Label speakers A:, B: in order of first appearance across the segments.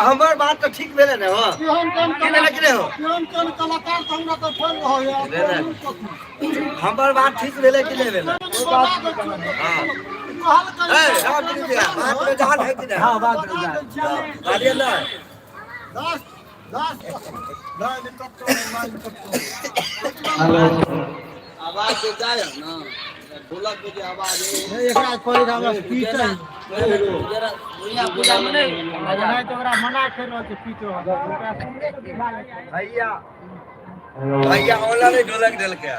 A: हमर बात तऽ ठीक भेलै ने। हो की भेलै कि नहि हो? हमर बात ठीक भेलै कि नहि भेलै? हाँ, ए राम जी भैया, बात में जान है कि नहीं?
B: हाँ, बात में जान।
A: बालिए ना।
B: हेलो।
C: आवाज जे जाइ है ना ढोलक के जे आवाज है।
B: एकरा कोई हमरा पीट है।
C: दुनिया पूजा में नहीं।
B: नहीं तो ओकरा मना कर रहल छै, पीट रहल छै ओकरा सुनले के दिखा।
A: भैया, भैया, ओला नहीं ढोलक देलकै।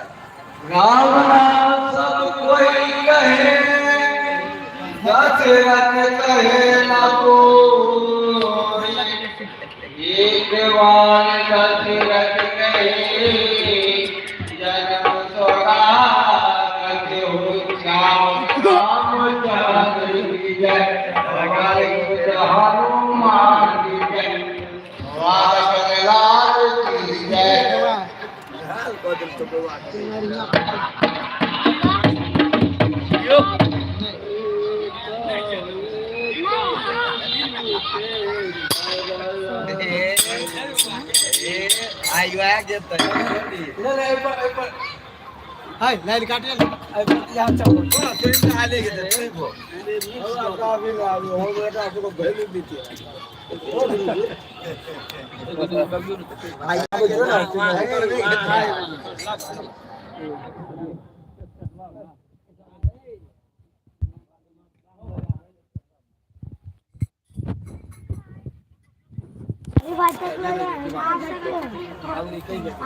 D: राम नाम सब कोई कहे, दशरथ कहे न कोई। एक बार दशरथ कहे, जन्म सौरागत हो। श्याम रामचंद्र की जय, हनुमान की जय, द्वारका लाल की जय।
A: हाल कऽ देल तो बौआ। आइ आबि जेतै।
C: नहीं, एहि पर, एहि पर।
B: हाय, लाइन काट ले।
C: एहि पर यहाँ चल।
A: आले गेलै।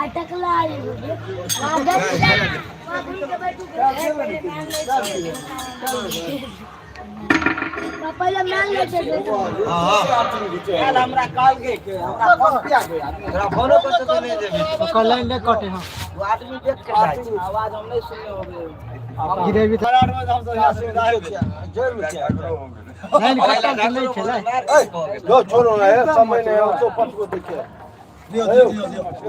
E: अटकला। पहिले मान ले छै।
C: काल्हि हमरा कहलकै के हमरा फोन किया गया?
A: तोरा फोनो करतौ तऽ नहि जेबही।
B: ओकर लाइन नहि कटे। हाँ।
C: वो आदमी देख के जाइ छै, आवाज हम नहीं सुनने होबे।
B: गिरेबी तऽ लाइन कटल तऽ नहि छै।
F: जो छोड़ो ना, समय नहीं है तो पट को देखिए।